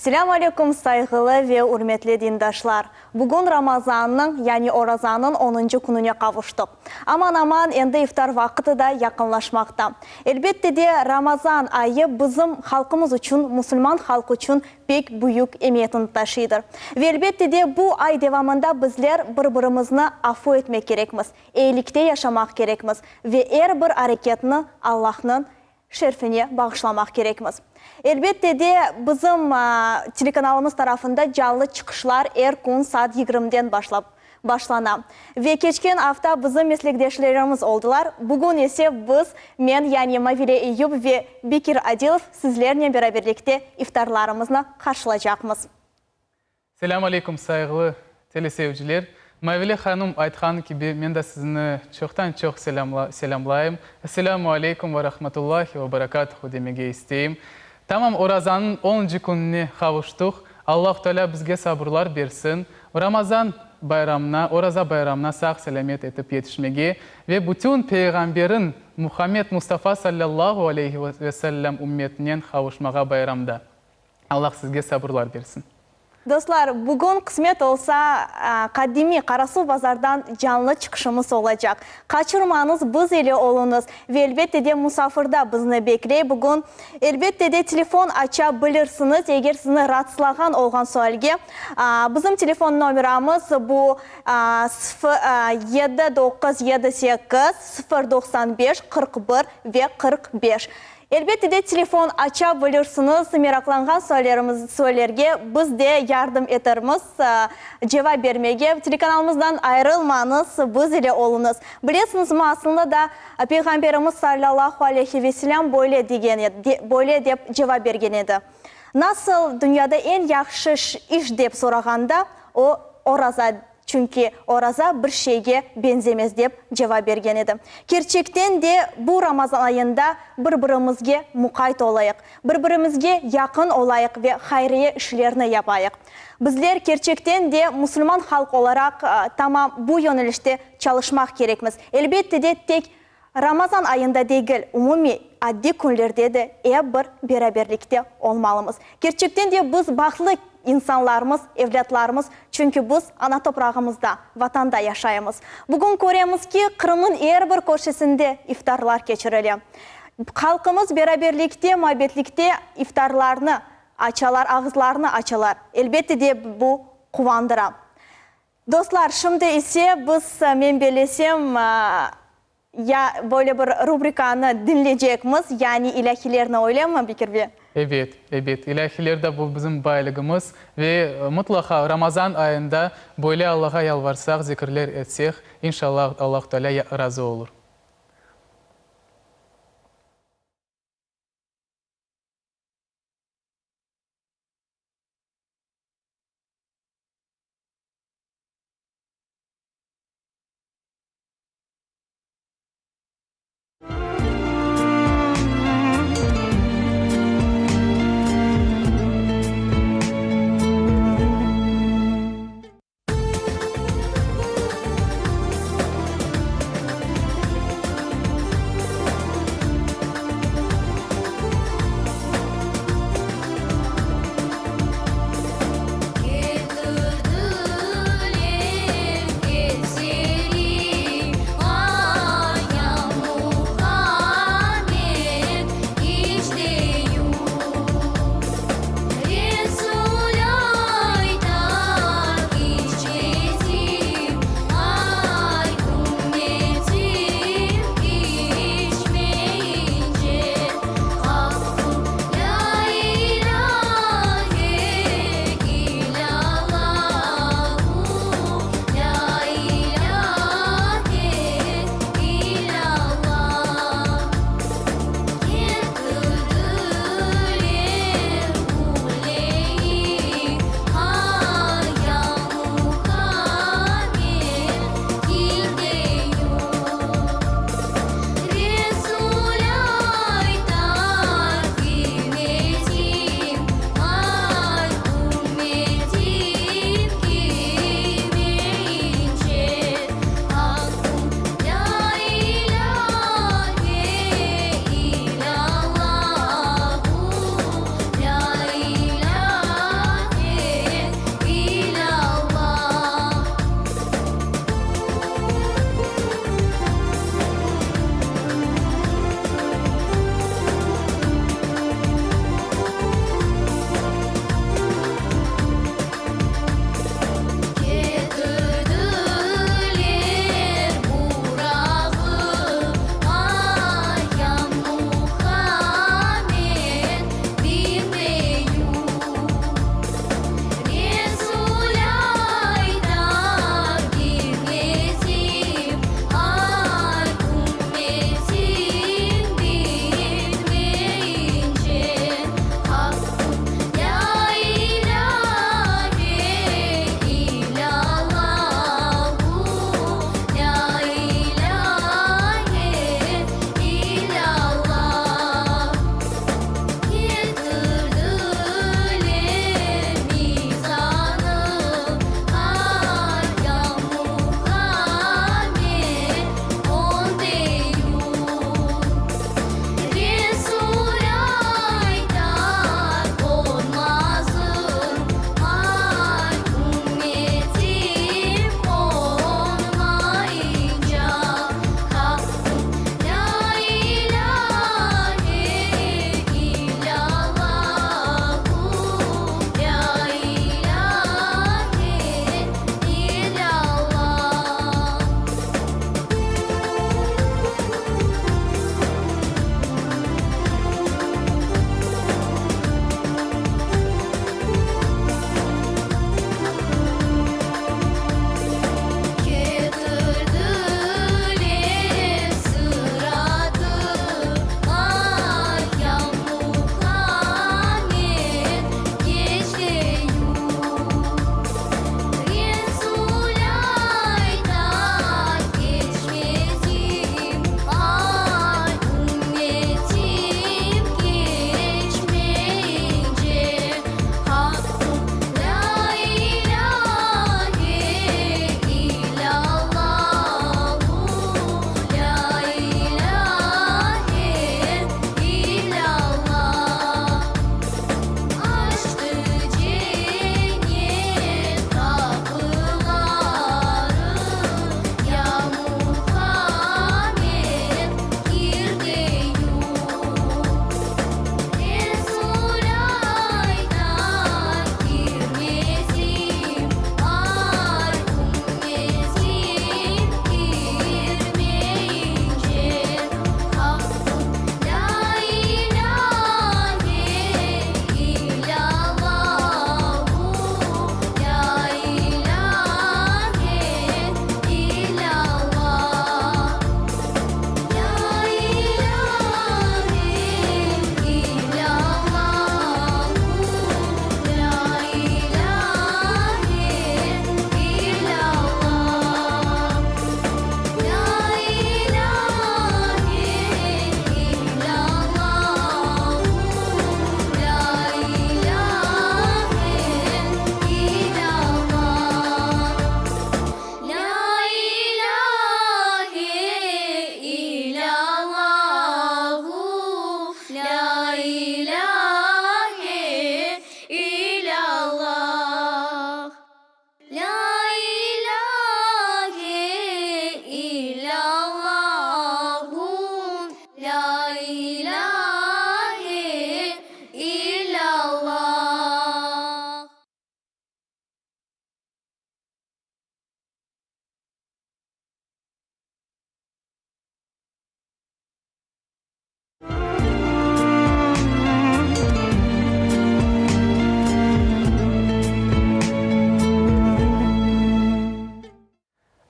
Selâm aleyküm, sayğılı ve ürmetli dindaşlar! Bugün Ramazannıñ, yani Orazanıñ onuncı kününe qavuştıq. Aman-aman endi iftar vaqıtı da yaqınlaşmaqta. Elbette de, Ramazan ayı bizim halqımız içün, musulman halqı içün pek büyük emiyetini taşıydır. Ve elbette de, bu ay devamında bizler bir-birimizni afu etmek kerekmiz, eyilikte yaşamaq kerekmiz ve er bir areketni Allahnıñ şerfine bağışlamaq kerekmiz. Elbette de, bizim telekanalımız tarafında canlı çıqışlar er kün saat yigirmiden başlap başlana. Ve keçken afta bizim meslekdeşlerimiz oldılar. Bugün ise biz, men, yani Mavile Eyüp ve Bekir Adilov sizlernen beraberlikte iftarlarımıznı qarşılacaqmız. Selâm aleyküm, sayğılı teleseyirciler! Mavile hanım aytqanı kibi, men de sizni çoqtan-çoq selâmlayım. Esselâmu aleyküm ve rahmetullahi ve berekâtuhu demege isteyim. Tamam orazanıñ onuncı kününe qavuştuq. Allahu Tealâ bizge sabırlar bersin. Ramazan bayramına, Oraza bayramına sağ-selâmet etip yetişmege ve bütün Peyğamberin Muhammed Mustafa salâllahu aleyhi ve sellem ümmetinen qavuşmağa bayramda. Allah sizge sabırlar bersin. Dostlar, bugün qısmet olsa, qadimiy Qarasuvbazardan canlı çıqışımız olacaq. Qaçırmañız, biz ile oluñız. Ve elbette de musafir da bizni bekley bugün. Elbette de telefon aça bilirsiñiz, eger sizni raatsızlağan olğan sualge. Bizim telefon nomeramız bu, 7 9 7 8 0 95 41 ve 45. Elbette de telefon aça bilirsiñiz, meraqlanğan suallerimiz suallerge biz de yardım etermiz cevap bermege. Telekanalımızdan ayırılmañız, biz ile oluñız. Bilesiñizmi, aslında da Peyğamberimiz salâllahu aleyhi ve selâm böyle degen edi, böyle dep cevap bergen edi, Nasıl dünyada eñ yahşı iş dep sorağanda, o, oraza Çünki oraza bir şeyge beñzemez, dep cevap bergen edi. Kerçekten de bu Ramazan ayında bir-birimizge muqayt olayıq, bir-birimizge yaqın olayıq ve hayriye işlerni yapayıq. Bizler kerçekten de musulman halq olaraq tamam bu yönelişte çalışmaq kerekmiz. Elbette de tek Ramazan ayında degil, umumiy addiy künlerde de ep bir beraberlikte olmalımız. Kerçekten de biz bahtlı insanlarmız, evlâtlarmız, çünki biz ana toprağımızda, Vatanda yaşaymız. Bugün köremiz ki, Qırımnıñ er bir köşesinde iftarlar keçirile. Halqımız beraberlikte, muabbetlikte iftarlarnı açalar, ağızlarını açalar. Elbette de bu quvandıra. Dostlar, şimdi ise biz, men bellesem, ya böyle bir rubrikanı diñleycekmiz, yani ilâhilerni, öylemi, Bekir bey? Ebet, ebet, ilâhiler de bu bizim bayligimiz ve mıtlaqa Ramazan ayında böyle Allağa yalvarsaq, zikirler etsek, inşallah Allahu Teala razı olur.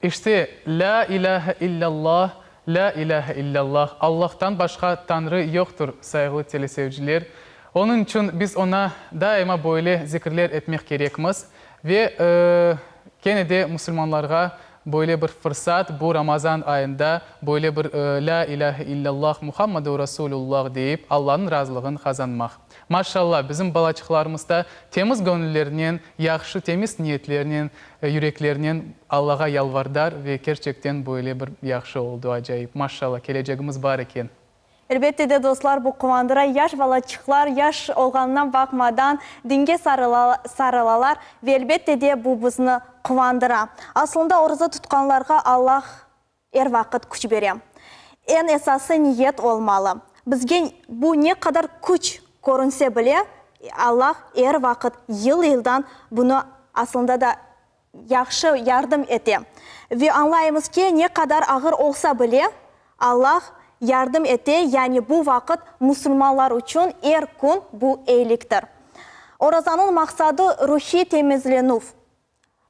İşte, Lâ ilâhe illâllah, lâ ilâhe illâllah, Allahtan başqa Tañrı yoqtur, sayğılı teleseyirciler. Onıñ içün biz Oña daima böyle zikirler etmek kerekmiz. Ve kene de musulmanlarğa böyle bir fırsat, bu Ramazan ayında böyle bir Lâ ilâhe illâllah, Muhammadur Rasulullah deyip, Allanıñ razılığın qazanmaq. Maşalla, bizim balaçıqlarımız da temiz göñüllernen, yahşı, temiz niyetlernen, yüreklernen Allağa yalvardar ve kerçekten böyle bir yahşı oldu, acayip. Maşalla, kelecegimiz bar eken. Elbette de, dostlar, bu quvandıra. Yaş balaçıqlar yaş olğanına baqmadan, dinge sarılalar ve elbette de, bu bizni quvandıra. Aslında, oraza tutqanlarğa Allah er vaqıt küç bere. Eñ esası niyet olmalı. Bizge bu ne qadar küç körünse bile, Allah er vaqıt yıl-yıldan bunı aslında da yahşı yardım ete. Ve añlaymız ki, ne qadar ağır olsa bile, Allah yardım ete, yani bu vaqıt musulmanlar içün er kün bu eyiliktir. Orazanıñ maqsadı ruhiy temizlenüv,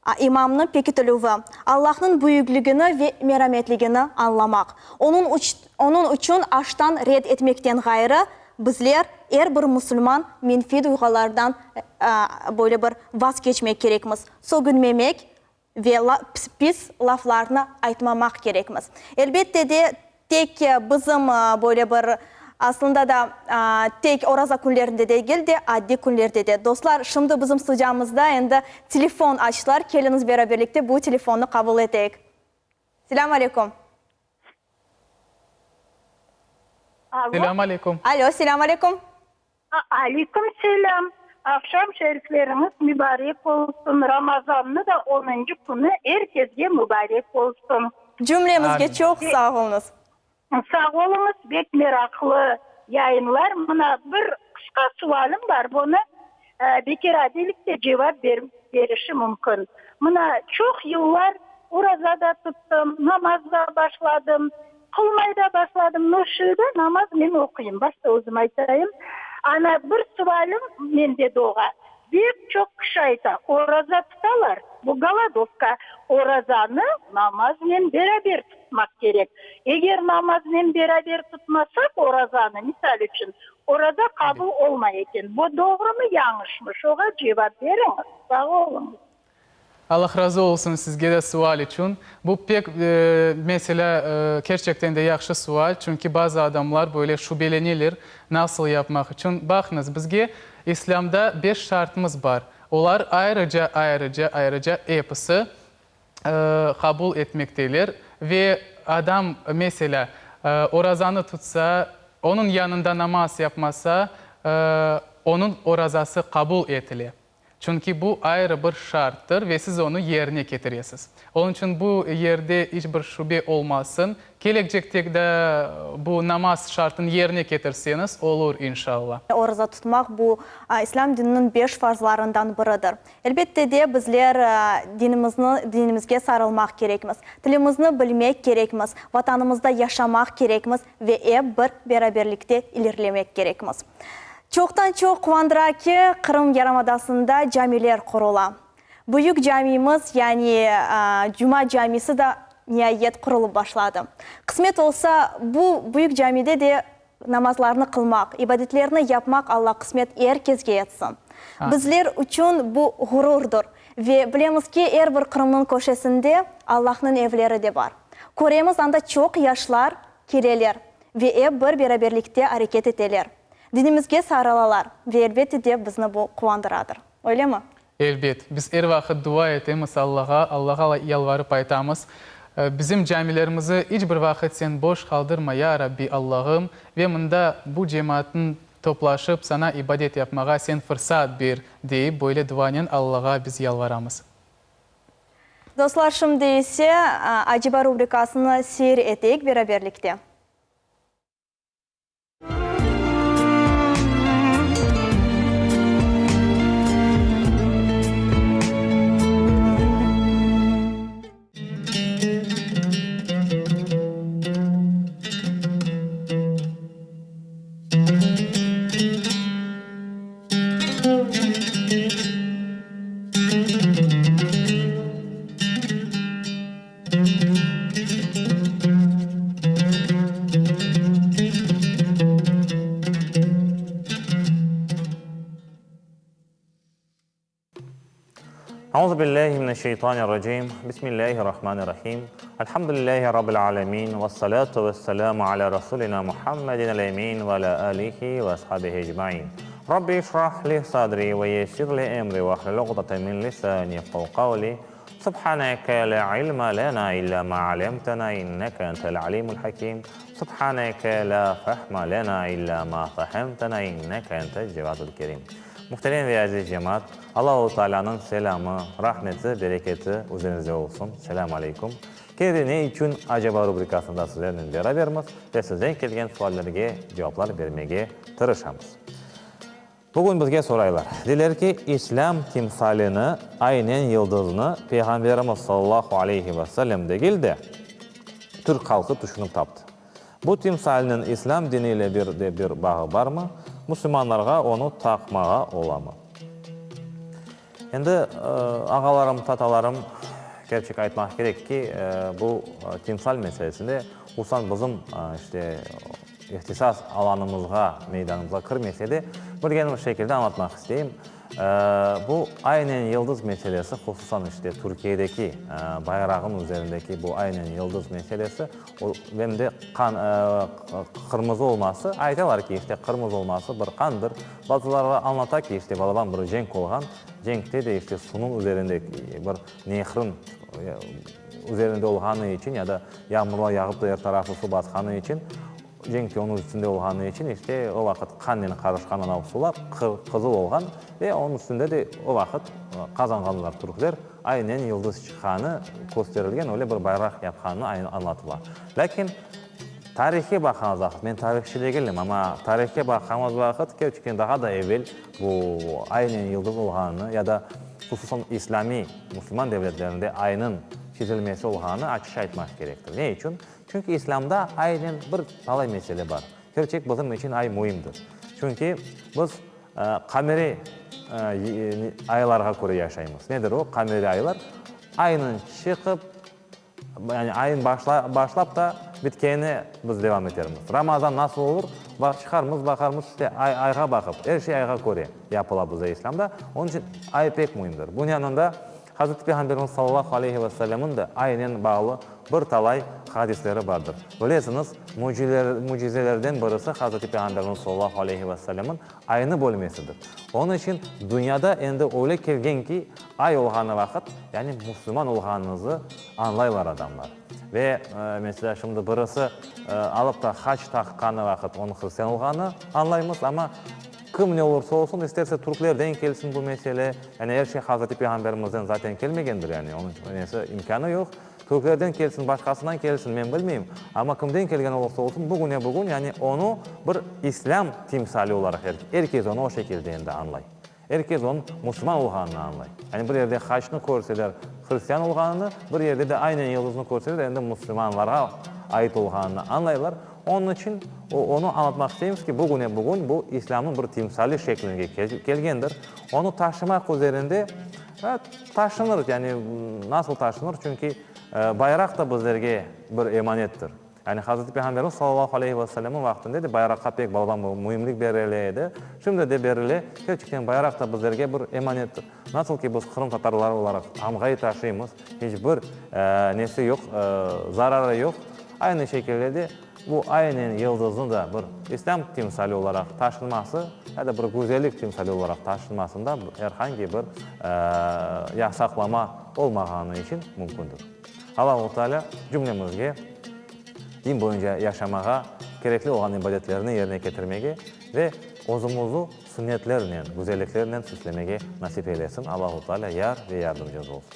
imamnıñ pekitilüvi, Allahnıñ büyükligini ve merametligini añlamaq. Onıñ içün aştan red etmekten ğayrı, bizler, er bir musulman, menfiy duyğulardan böyle bir vazgeçmek kerekmiz, sögünmemek ve pis laflarnı aytmamaq kerekmiz. Elbette de, Tek bizim böyle bir, aslında da, tek oraza künlerinde degil de, addiy künlerde de. Dostlar, şimdi bizim studiyamızda endi telefon açtılar, keliñiz beraberlikte bu telefonnı qabul eteyik. Selâm aleyküm. Alo. Selâm aleyküm. Alo, selâm aleyküm. Aleyküm selâm. Aqşam şerifleriñiz mübarek olsun. Ramazannı da onuncı künü er kesge mübarek olsun. Cümlemizge çoq sağ oluñız. Sağ oluñız, bek meraqlı yayınlar. Mına bir qısqa sualim bar, bunı Bekir Adilik de cevap berişi mümkün. Mına çoq yıllar oraza da tuttım, namaz da başladım, Qılmay da başladım, no şimdi namaz men oquyım, başta özüm aytayım. Ana, bir sualim mende doğa, bek çoq kişi ayta, oraza tutalar, bu golodovka, orazanı namaznen beraber tutmaq kerek. Eger namaznen beraber tutmasaq orazanı, misal içün, oraza qabul olmay eken. Bu doğrumı, yañışmı? Şoğa cevap beriñiz. Sağ oluñız. Allah razı olsun sizge de sual içün. Bu pek, meselâ, kerçekten de yahşı sual, çünki bazı adamlar böyle şübeleneler, nasıl yapmaq içün. Baqıñız, bizge İslâmda beş şartımız bar. Olar ayrıca, ayrıca, ayrıca episi qabul etmekteler ve adam, meselâ, orazanı tutsa, onıñ yanında namaz yapmasa, onıñ orazası qabul etile. Çünki bu ayrı bir şarttır ve siz onı yerine ketiresiz. Onıñ içün bu yerde iç bir şübe olmasın. Kelecekte de bu namaz şartını yerine ketirseñiz, olur, inşalla. Oraza tutmaq, bu İslâm dininiñ beş farzlarından biridir. Elbette de, bizler dinimizni, dinimizge sarılmaq kerekmiz, tilimizni bilmek kerekmiz, Vatanımızda yaşamaq kerekmiz ve ep bir beraberlikte ilerlemek kerekmiz. Çoqtan-çoq quvandıra ki, Qırım yarımadasında camiler qurula. Büyük camimiz, yani Cuma camisi da niayet qurulıp başladı. Qısmet olsa, bu büyük camide de namazlarnı qılmaq, ibadetlerni yapmaq Alla qısmet er kesge etsin. Bizler içün bu ğururdır. Ve bilemiz ki, er bir Qırımnıñ köşesinde Allahnıñ evleri de bar. Köremiz, anda çoq yaşlar keleler. Ve ep bir beraberlikte areket eteler. Dinimizge sarılalar ve elbette de bizni bu quvandıradır. Öylemi? Elbet. Biz er vaqıt dua etemiz Allağa, Allağa yalvarıp aytamız, Bizim camilerimizi iç bir vaqıt Sen boş qaldırma, ya Rabbi, Allağım, ve mında bu cemaatnıñ toplaşıp Saña ibadet yapmağa Sen fırsat ber, deyip böyle duanen Allağa biz yalvaramız. Dostlar, şimdi ise Aceba rubrikasını seyir eteyik beraberlikte. Euzu billahi mineşşeytanirracim. Bismillahirrahmanirrahim. Elhamdülillahi rabbil alemin vessalatu vesselamu ala rasulina Muhammedin el-emin ve ala alihi ve ashabihi ecmain. Rabbi işrah li sadri ve yessir li emri ve ahlul uqdeten min lisani yefkahu kavli. Subhaneke la ilme lena illa ma alemtena inneke entel alimul hakim. Subhaneke la fehme lena illa ma fehemtena inneke entel cevadul kerim. Muhterem ve aziz cemaat, Allahu Taalânıñ selâmı, rahmeti, bereketi üzeriñizde olsun. Selâm aleykum. Kene de Ne içün acaba rubrikasında sizlernen berabermiz ve sizden kelgen suallerge cevaplar bermege tırışamız. Bugün bizge soraylar, deyler ki, İslâm timsalini, aynen yıldıznı Peyğamberimiz sallallahu aleyhi ve sellem degil de, türk halqı tüşünip taptı. Bu timsalniñ İslâm dini ile bir de bir bağı barmı? Musulmanlarğa onı taqmağa olamı? Endi, ağalarım, tatalarım, kerçek aytmaq kerek ki, bu timsal meselesinde, hususan bizim, işte, ihtisas alanımızğa, meydanımızğa kirmese de, bilgenim bir şekilde añlatmaq isteyim. Bu aynen yıldız meselesi, hususan işte Türkiyedeki bayrağın üzerindeki bu aynen yıldız meselesi, o em de qan, qırmızı olması, aytalar ki, işte qırmızı olması bir qandır. Bazıları añlata ki, işte balaban bir cenk olğan, cenkte de işte suvnıñ üzerinde bir nehrin üzerinde olğanı içün ya da yağmurlar yağıp da er tarafı suv basqanı içün, cenk onıñ üstünde olğanı içün, işte, o vaqıt qannen qarışqan anav sular qızıl olğan ve onıñ üstünde de o vaqıt qazanğanlar türkler aynen yıldız çıqqanı kösterilgen öyle bir bayraq yapqanını añlatıla. Lâkin tarihke baqqanımız vaqıt, men tarihçı degilim, amma tarihke baqqanımız vaqıt kerçekten daha da evel bu aynen yıldız olğanını ya da hususan islâmiy, musulman devletlerinde aynıñ çizilmesi olğanını açıq aytmaq kerektir. Ne içün? Çünki İslâmda aynen bir talay mesele bar. Kerçek bizim içün ay müimdir. Çünki biz qameriy aylarğa köre yaşaymız. Nedir o qameriy aylar? Aynıñ çıqıp, yani ayın başlap da bitkenine biz devam etermiz. Ramazan nasıl olur? Çıqarmız, baqarmız, işte ay, ayğa baqıp, er şey ayğa köre yapıla bizde İslâmda. Onıñ içün ay pek müimdir. Bunıñ yanında Hazreti Peyğamberimiz sallallahu aleyhi ve sellemniñ de aynen bağlı bir talay hadisleri bardır. Bilesiñiz, mücizelerden birisi Hazreti Peyğamberimiz sallallahu aleyhi ve sellemniñ aynı bölmesidir. Onıñ içün dünyada endi öyle kelgen ki, ay olğanı vaqıt, yani musulman olğanıñızı añlaylar adamlar. Ve, meselâ, şimdi birisi alıp da haç taqqanı vaqıt, onıñ hristian olğanını añlaymız, amma kim ne olursa olsun, isterse türklerden kelsin bu mesele, yani er şey Hazreti Peyğamberimizden zaten kelmegendir, yani onıñ nesi imkânı yoq. Türklerden kelsin, başqasından kelsin, men bilmeyim, amma kimden kelgen olursa olsun, bugüne bugün, yani onı bir İslâm timsali olaraq er kes onı o şekilde endi añlay. Er kes onıñ musulman olğanını añlay. Yani bir yerde haçnı körseler, hristian olğanını, bir yerde de aynen yıldıznı körseler, endi musulmanlarğa ait olğanını añlaylar. Onıñ içün onı añlatmaq isteymiz ki, bugüne bugün bu İslâmnıñ bir timsali şeklinge kelgendir. Onı taşımaq üzerinde taşınır, yani nasıl taşınır, çünki bayraq da bizlerge bir emanettir. Yani Hazreti Peyğamberimiz sallallahu aleyhi ve sellemniñ vaqtında de bayraqqa pek balaban müimlik berile edi. Şimdi de berile. Kerçekten bayraq da bizlerge bir emanettir. Nasıl ki biz Qırım tatarları olaraq tamğayı taşıymız, hiç bir nesi yoq, zararı yoq. Aynı şekilde de bu aynen yıldıznı da bir İslâm timsali olaraq taşınması ya da bir güzellik timsali olaraq taşınmasında er hangi bir yasaqlama olmağanı içün mümkündir. Allahu Teala cümlemizge din boyunca yaşamağa, kerekli olğan ibadetlerni yerine ketirmege ve özümizni sünnetlernen, güzelliklernen süslemege nasip eylesin. Allahu Teala yar ve yardımcımız olsun.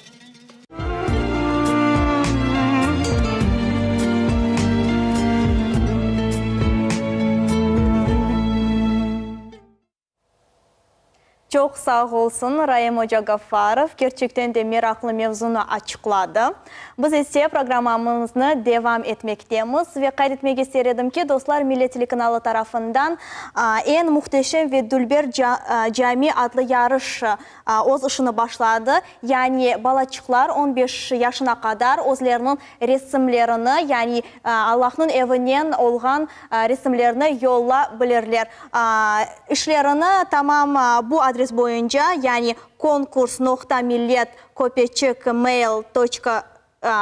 Çoq sağ olsun, Raim oca Gafarov, kerçekten de meraqlı mevzunı açıqladı. Biz ise programmamıznı devam etmektemiz ve qayd etmege ister edim ki, dostlar, Millet telekanalı tarafından Eñ muhteşem ve dülber cami adlı yarış öz işini başladı. Yani balaçıqlar on beş yaşına qadar özleriniñ resimlerini, yani Allahnıñ evinen olğan resimlerini yolla bilirler. İşlerini tamam bu adres. adres boyunca, yani konkurs noqta millet köpeçik mail toçka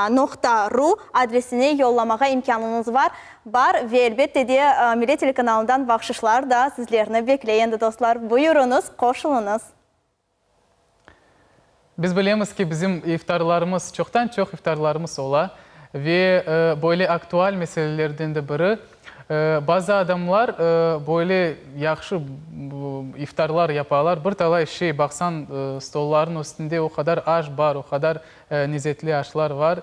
noqta ru adresine yollamağa imkânıñız var bar ve elbette de Millet telekanalından bahşışlar da sizlerni bekley endi dostlar. Buyurıñız, qoşulıñız. Biz bilemiz ki, bizim iftarlarımız, çoqtan-çoq iftarlarımız ola ve böyle aktual meselelerden de biri, bazı adamlar böyle yahşı iftarlar yapalar, bir talay şey, baqsañ, stollarnıñ üstünde o qadar aş bar, o qadar lezetli aşlar bar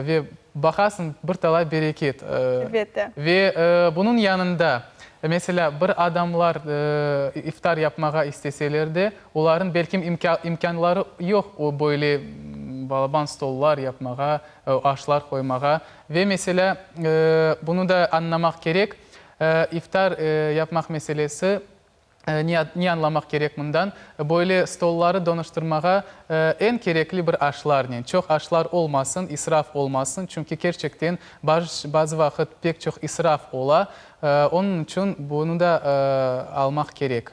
ve baqasıñ, bir talay bereket. Elbette. Ve bunıñ yanında, meselâ, bir adamlar iftar yapmağa isteseler de, Olarnıñ, belkim, imkânları yoq o böyle balaban stollar yapmağa, aşlar qoymağa. Ve, meselâ, bunı da añlamaq kerek, iftar yapmaq meselesi, ne añlamaq kerek mından, böyle stolları donuştırmağa eñ kerekli bir aşlarnen, çoq aşlar olmasın, israf olmasın, çünki kerçekten bazı vaqıt pek çoq israf ola, onıñ içün bunı da almaq kerek.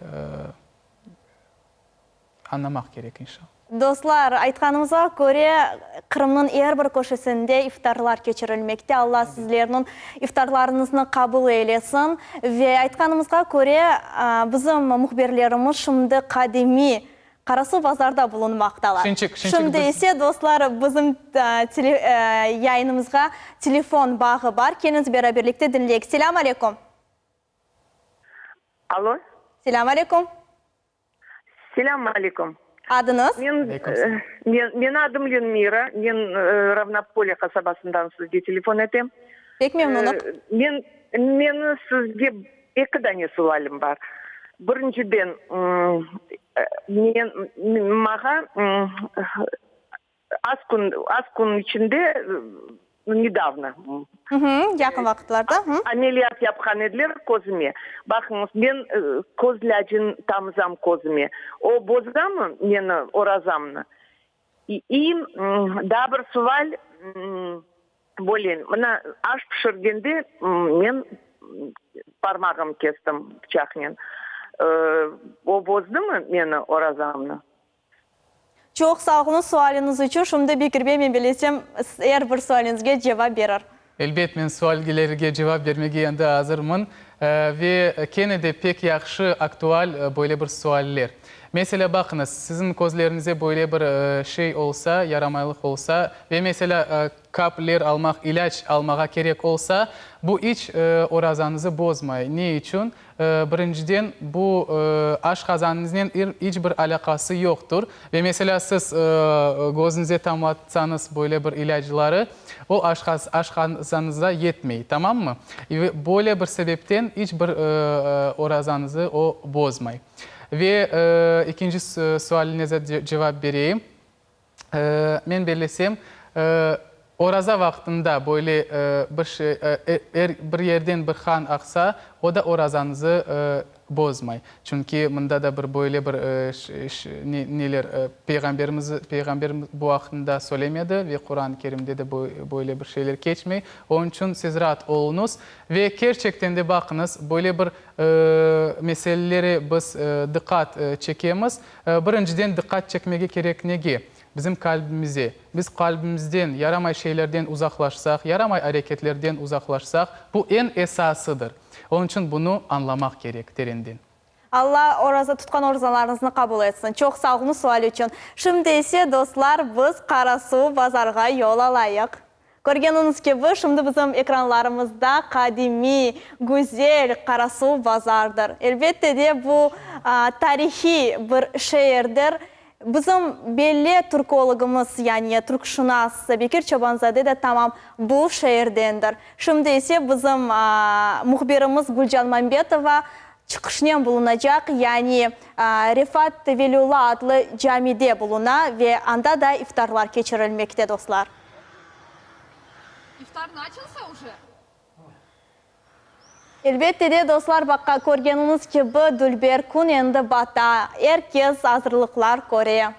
Añlamaq kerek, inşallah. Dostlar, aytqanımızğa köre, Qırımnıñ er bir köşesinde iftarlar keçirilmekte. Alla sizlerniñ iftarlarıñıznı qabul eylesin. Ve aytqanımızğa köre, bizim mühbirlerimiz şimdi qadimiy Qarasuvbazarda bulunmaqtalar. Şinçik, şinçik Şimdi biz. ise, dostlar, bizim yayınımızğa telefon bağı bar. Keliñiz beraberlikte diñleyik. Selâm aleyküm. Alo. Selâm aleyküm. Selâm aleyküm. Adıñız? Men, Aleyküm selâm. men, meni adım Lenmira, men Ravnopolye qasabasından sizge telefon etem. Pek memnunıq. Men, meni sizge eki dane sualim bar. Birinciden, men, mağa Az kün, az kün içinde, nedavno. Yaqın vaqıtlarda. Ameliyat yapqan ediler közüme. Baqıñız, men köz ilâcın tamızam közüme. O bozamı meni, orazamnı? İ, daa bir sual, böyle, mına, aş pişirgende men parmağım kestim pıçaqnen. O bozdımı meni, orazamnı? Çoq sağ oluñız sualiñiz içün. Şimdi Bekir bey, men bilesem, er bir sualiñizge cevap berir. Elbet, men suallerge cevap bermege endi azırmın. Ve kene de pek yahşı, aktual böyle bir sualler. Meselâ, baqıñız, siziñ közleriñize böyle bir şey olsa, yaramaylıq olsa, ve meselâ, Kapler almaq, ilâc almağa kerek olsa, bu iç orazañızı bozmay. Ne içün? Birinciden, bu aşqazanıñıznen iç bir alâqası yoqtur. Ve meselâ, siz gözüñize tamlatsañız böyle bir ilâcları, o aşqazanıñıza yetmey, tamammı? Ve böyle bir sebepten iç bir orazañızı o bozmay. Ve ekinci sualiñize cevap bereyim. Men bellesem, oraza vaqtında böyle bir şey, er bir yerden bir qan aqsa, o da orazañızı bozmay. Çünki mında da bir böyle bir neler, Peyğamberimiz, Peyğamberimiz bu aqqında söylemedi ve Quran-ı Kerimde de böyle bir şeyler keçmey. Onıñ içün siz raat oluñız ve kerçekten de baqıñız, böyle bir meselelere biz diqqat çekemiz. Birinciden, diqqat çekmege kerek nege? Bizim qalbimize. Biz qalbimizden yaramay şeylerden uzaqlaşsaq, yaramay areketlerden uzaqlaşsaq, bu eñ esasıdır. Onıñ içün bunı añlamaq kerek terenden. Alla oraza tutqan orazalarıñıznı qabul etsin. Çoq sağ oluñız sual içün. Şimdi ise, dostlar, biz Qarasuv bazarğa yol alayıq. Körgeniñiz kibi, şimdi bizim ekranlarımızda qadimiy, güzel Qarasuv bazardır. Elbette de, bu tarihiy bir şeerdir. Bizim belli türkologımız, yani türkşınas Bekir Çobanzade de tamam bu şeerdendir. Şimdi ise bizim mühbirimiz Gülcan Mambetova çıqışnen bulunacaq, yani Refat Veliulla adlı camide buluna ve anda da iftarlar keçirilmekte, dostlar. İftar načalsa uje? Elbette de, dostlar, baqa, körgeniñiz kibi, dülber kün endi bata, er kes azırlıqlar köre.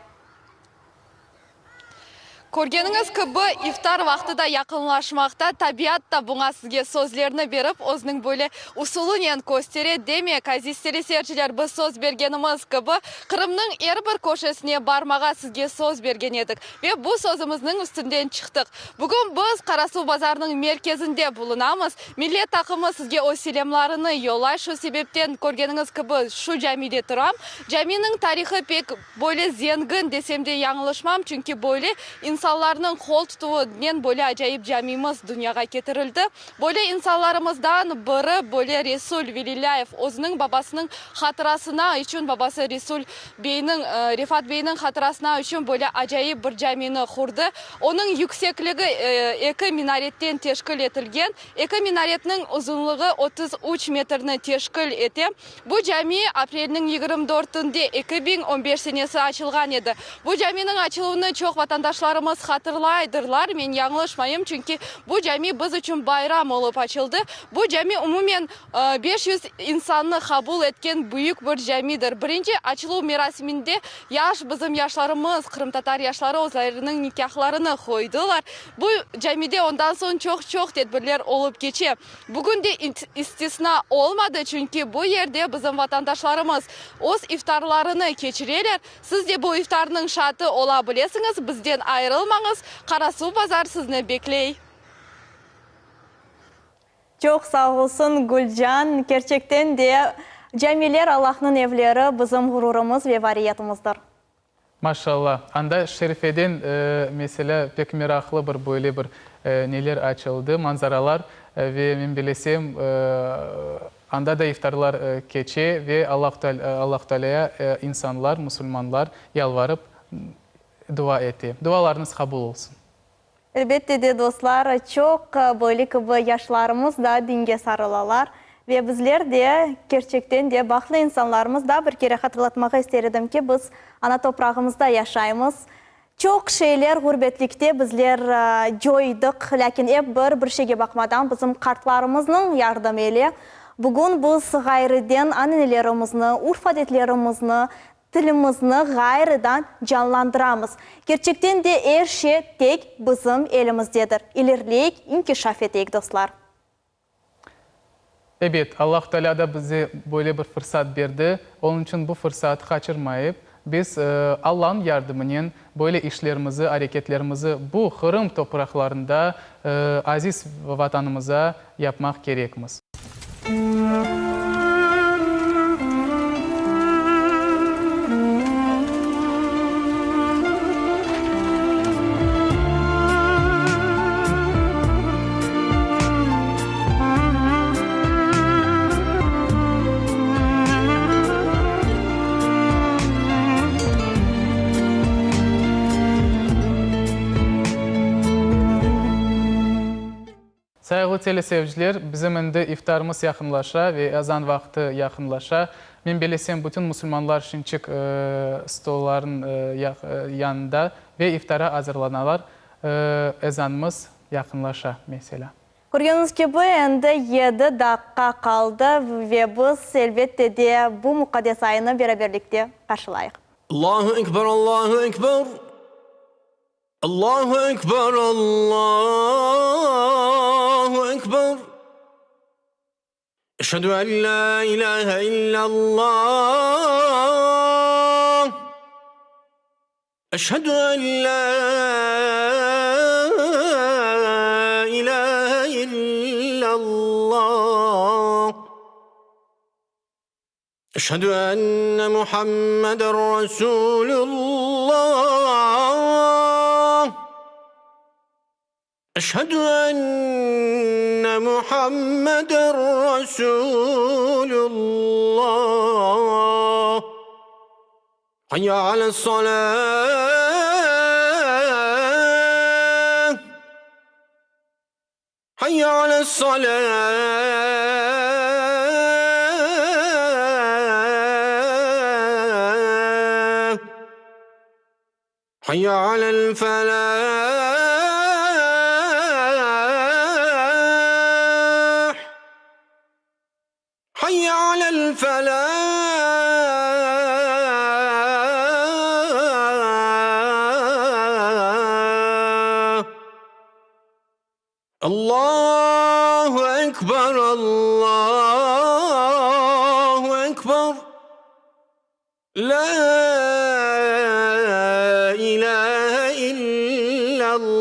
Körgeniñiz kibi, iftar vaqtı da yaqınlaşmaqta, tabiat da buña sizge sözlerni berip, özüniñ böyle usulınen köstere. Demek, aziz teleseyirciler, biz söz bergenimiz kibi, Qırımnıñ er bir köşesine barmağa sizge söz bergen edik ve bu sözümizniñ üstünden çıqtıq. Bugün biz Qarasuvbazarnıñ merkezinde bulunamız. Millet taqımı sizge öz selâmlarını yollay. Şu sebepten, körgeniñiz kibi, şu camide turam. Caminiñ tarihı pek Böyle zengin desem de yañlışmam, çünki böyle insanlarnıñ qol tutuvınen böyle acayip camimiz dünyağa ketirildi. Böyle insanlarımızdan biri böyle Resul Velilâyev özüniñ babasınıñ hatırasına içün, babası Resul beyniñ, Refat beyniñ hatırasına içün böyle acayip bir camini qurdı. Onıñ yüksekligi eki minaretten teşkil etilgen. Eki minaretniñ uzunlığı 33 metrni teşkil ete. Bu cami aprelniñ 24-ünde 2015 senesi açılğan edi. Bu caminiñ açıluvını çoq vatandaşlarımız hatırlaydırlar, men yañlışmayım, çünki bu cami biz içün bayram olıp açıldı. Bu cami umumen 500 insannı qabul etken büyük bir camidir. Birinci açıluv merasiminde yaş bizim yaşlarımız, qırımtatar yaşları özleriniñ nikâhlarını qoydılar. Bu camide ondan soñ çoq-çoq tedbirler olıp keçe. Bugün de istisna olmadı, çünki bu yerde bizim vatandaşlarımız öz iftarlarını keçireler. Siz de bu iftarnıñ şaatı ola bilesiñiz, bizden ayırılmañız, Qarasuvbazar sizni bekley. Çoq sağ olsun, Gülcan. Kerçekten de, camiler Allahnıñ evleri, bizim ğururımız ve variyetimizdir. Maşallah. Anda Şerifeden, meselâ, pek meraqlı bir böyle bir neler açıldı, manzaralar ve men bilesem, anda da iftarlar keçe ve Allahu Tealâya insanlar, musulmanlar yalvarıp dua ete. Dualarıñız qabul olsun. Elbette de, dostlar, çoq böyle kibi yaşlarımız da dinge sarılalar ve bizler de, kerçekten de, bahtlı insanlarmız. Daa bir kere hatırlatmağa ister edim ki, biz ana toprağımızda yaşaymız. Çoq şeyler ğurbetlikte bizler coydıq, lâkin ep bir bir şeyge baqmadan bizim qartlarımıznıñ yardımı ile bugün biz ğayrıden ananelerimizni, urf-adetlerimizni, Tilimizni ğayrıdan canlandıramız. Kerçekten de er şey tek bizim elimizdedir. İlerleyik, inkişaf eteyik, dostlar. Ebet, Allah Teala da bize böyle bir fırsat berdi. Onıñ içün bu fırsatı qaçırmayıp, biz Allanıñ yardımınen böyle işlerimizi, areketlerimizi bu Qırım topraqlarında, aziz Vatanımıza yapmaq kerekmiz. Sayğılı teleseyirciler, bizim endi iftarımız yaqınlaşa ve azan vaqtı yaqınlaşa. Men belesem, bütün musulmanlar şimçik stollarnıñ yanında ve iftara azırlanalar. Ezanımız yaqınlaşa, meselâ. Körgeniñiz kibi, endi yedi daqqa qaldı ve biz, elbette de, bu muqaddes aynı beraberlikte qarşılayıq. Allahu ekber, Allahu ekber. Allahu ekber, Allahu ekber. Eşhedü en la ilahe illallah. Eşhedü en la ilahe illallah. Eşhedü enne Muhammeden Resulullah. Eşhedü enne Muhammeden Resulullah. Hayya ales-salah. Hayya ales-salah. Hayya alel-felah. Hayya alel-felah. Allahu ekber, Allahu ekber, La ilahe illallah.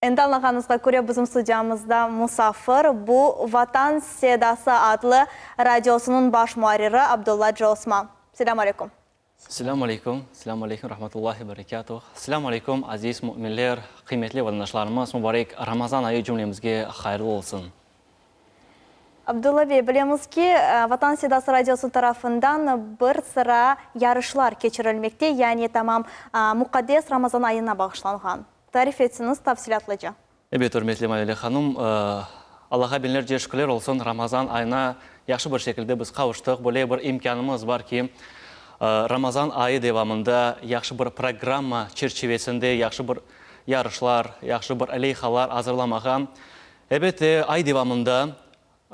Endi añlağanıñızğa köre, bizim studiyamızda musafir, bu Vatan sedası adlı radiosınıñ baş muarriri Abdulla Cosma. Selâm aleyküm. Selâm aleyküm, selâm aleyküm, rahmetullahi berekâtuh. Selâm aleyküm, aziz müminler, qıymetli vatandaşlarımız, mübarek Ramazan ayı cümlemizge hayırlı olsun. Abdulla bey, bilemiz ki, Vatan sedası radiosı tarafından bir sıra yarışlar keçirilmekte, yani tamam muqaddes Ramazan ayına bağışlanğan. Tarif etsiñiz tafsilâtlıca. Ebet, ürmetli Mavile hanım, Allağa biñlerce şükürler olsun, Ramazan ayına yahşı bir şekilde biz qavuştıq. Böyle bir imkânımız bar ki, Ramazan ayı devamında yahşı bir programma çerçivesinde yahşı bir yarışlar, yahşı bir leyhalar azırlamağa. Ebet, ay devamında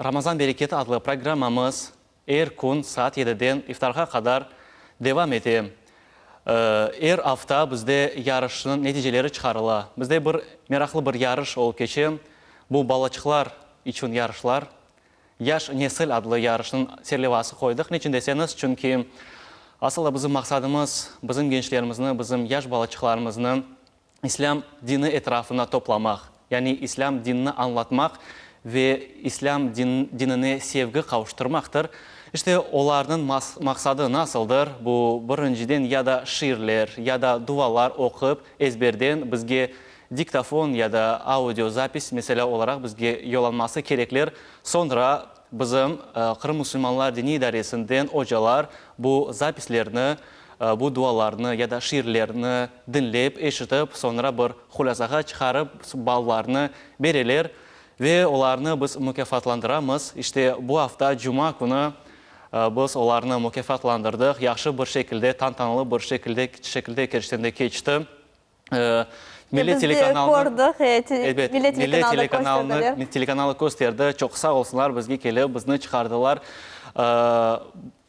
Ramazan bereketi adlı programmamız Er kün saat yediden iftarğa qadar devam ete. Er afta bizde yarışnıñ neticeleri çıqarıla. Bizde bir meraqlı bir yarış olıp keçe. Bu balaçıqlar içün yarışlar. Yaş nesil adlı yarışnıñ serlevası qoydıq. Niçün deseñiz, çünki asıl da bizim maqsadımız bizim gençlerimizni, bizim yaş balaçıqlarımıznı İslâm dini etrafına toplamaq, yani İslâm dinini añlatmaq ve İslâm dinine sevgi qavuştırmaqtır. İşte, olarnıñ maqsadı nasıldır? Bu, birinciden, ya da şiirler, ya da dualar oqup, ezberden bizge diktofon ya da audiozapis, meselâ, olaraq bizge yollanması kerekler. Soñra bizim Qırım musulmanlar diniy idaresinden ocalar bu zapislerni Bu dualarnı ya da şiirlerni diñlep, eşitip, soñra bir hulâsağa çıqarıp, ballarnı bereler ve olarnı biz mukâfatlandıramız. İşte, bu afta cuma künü biz olarnı mukâfatlandırdıq, yahşı bir şekilde, tantanalı bir şekilde şekilde kerçekten de keçti. Millet telekanalını, elbet, Millet telekanalını, telekanalı kösterdi. Çoq sağ olsunlar, bizge kelip, bizni çıqardılar.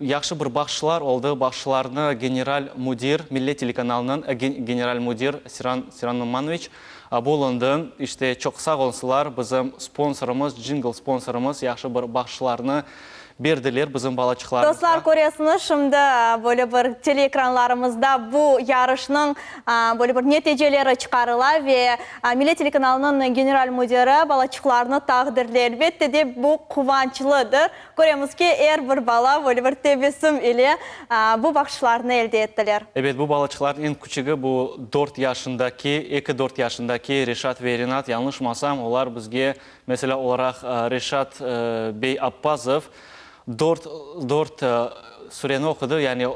Yahşı bir bahşışlar oldı. Bahşışlarnı general müdir, Millet telekanalınıñ general müdir Siran, Siran Numanoviç bulundı. İşte, çoq sağ olsunlar, bizim sponsorımız, jingle sponsorımız yahşı bir bahşışlarnı Berdiler bizim balaçıqlarımızğa. Dostlar, köresiñiz, şimdi böyle bir teleekranlarımızda bu yarışnıñ böyle bir neticeleri çıqarıla ve Millet telekanalınıñ general müdiri balaçıqlarnı taqdirley. Elbette de, bu quvançlıdır. Köremiz ki, er bir bala böyle bir tebessüm ile bu bahşışlarnı elde ettiler. Ebet, bu balaçıqlarnıñ eñ küçügi bu dört yaşındaki, eki-dört yaşındaki Reşat ve Renat, yañlışmasam, olar bizge Meselâ olaraq, Reşat bey Appazov dört, dört sureni oqudı, yani